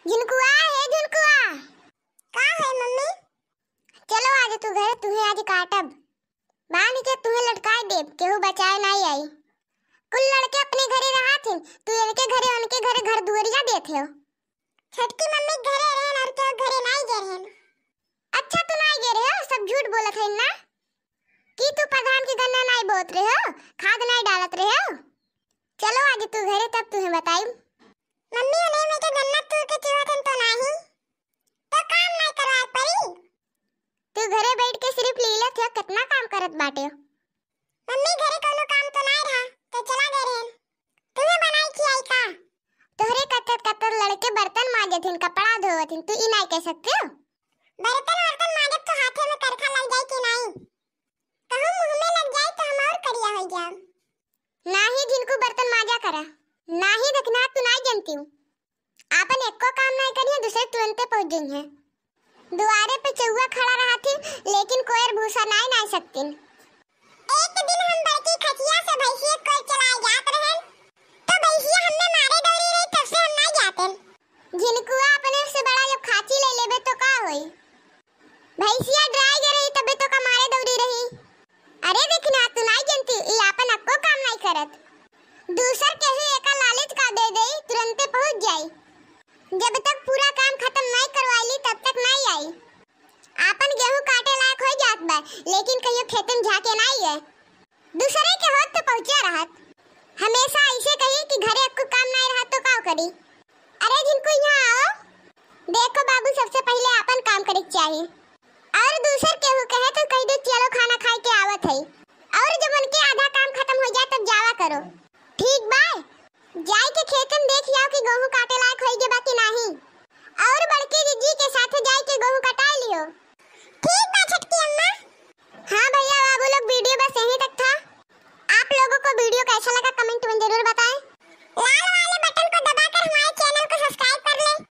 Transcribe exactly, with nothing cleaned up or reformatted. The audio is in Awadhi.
झिनकुआ, हे झिनकुआ। का है मम्मी? चलो आज तू घरे, तुहे आज काटब। बांध के तुहे लटकाई देब, केहू बचाए नाई आई। कुल लड़के अपने घरे रहत हिन, तू इनके घरे, उनके घरे घर दुआरिया देत हो। छोटकी मम्मी के घरे रहेन और केहू घरे नाई गे रहेन। अच्छा, तू नाई गे रहे हो, सब झूठ बोलत है ना कि तू प्रधान के गन्ना नाई बोत रहे हो, खाद नाई डालत रहे हो। चलो आज तू घरे, तब तुहे बताई। मम्मी, उन्हें में के गन्ना तू के चुहत हन तो नाही, तो काम नाई करवाए पड़ी। तू घरे बैठ के सिर्फ लीलत हो, कितना काम करत बाटे। मम्मी, घरे कौनो काम तो नाई रहा, तो चला गए रहेन। तुम्हें बनाई खियाई का? तोहरे कत्तर कत्तर लड़के बर्तन मांजत हिन, कपड़ा धोवत हिन, तू ई नाई कह सकते हो? बर्तन वर्तन मांजत तो हाथे में करखा लग जाए कि नाई? कहूँ मुंह में लग जाए तो हम और करिया हो जाए। नाही झिनकू बर्तन मांजा करा, नाही देखना तू नाई जनती हूँ। आपन एको काम नाई करिए, दूसरे तुरंते पहुंच जइहें। दुआरे पे चउवा खड़ा रहत ही, लेकिन कोयर भूसा नाई नाई सकतिन। एक दिन हम बड़की खचिया से भैंसिया कोयर चलाए जात रहेन, तो भैंसिया हमें मारे दौड़ी रही, तब से हम नाई जातेन। झिनकुआ, अपने से बड़ा जब खाची ले लेबे तो का होई? भैंसिया डराई गए रही, तबे तो का मारे दौड़ी रही। अरे देखना, तू नाई जनती, ई आपन अक्को काम नाई करत। दूसर केहू एका लालच का दे देई, तुरंते पहुंच जाई। जब तक पूरा काम खत्म नाई करवाई ली, तब तक नाई आई। आपन गेहूं काटे लायक हो जात बा, लेकिन कहियो खेतन झाके नाई है। दूसरे के होत तो पहुंचा रहत। हमेशा ऐसे कही कि घरे अक्को काम नाई रहत तो का करी? अरे झिनकू, यहाँ आओ। देखो बाबू, सबसे पहिले आपन काम करे के चाही। और दूसर केहू कहे तो कह दे, "चलो खाना खाए के आवत है।" और जब उनके आधा काम खत्म हो जाए तब जावा करो। ठीक बा, जाए के खेतन देख आओ कि गेहूं काटे लायक होई गे बा कि ना।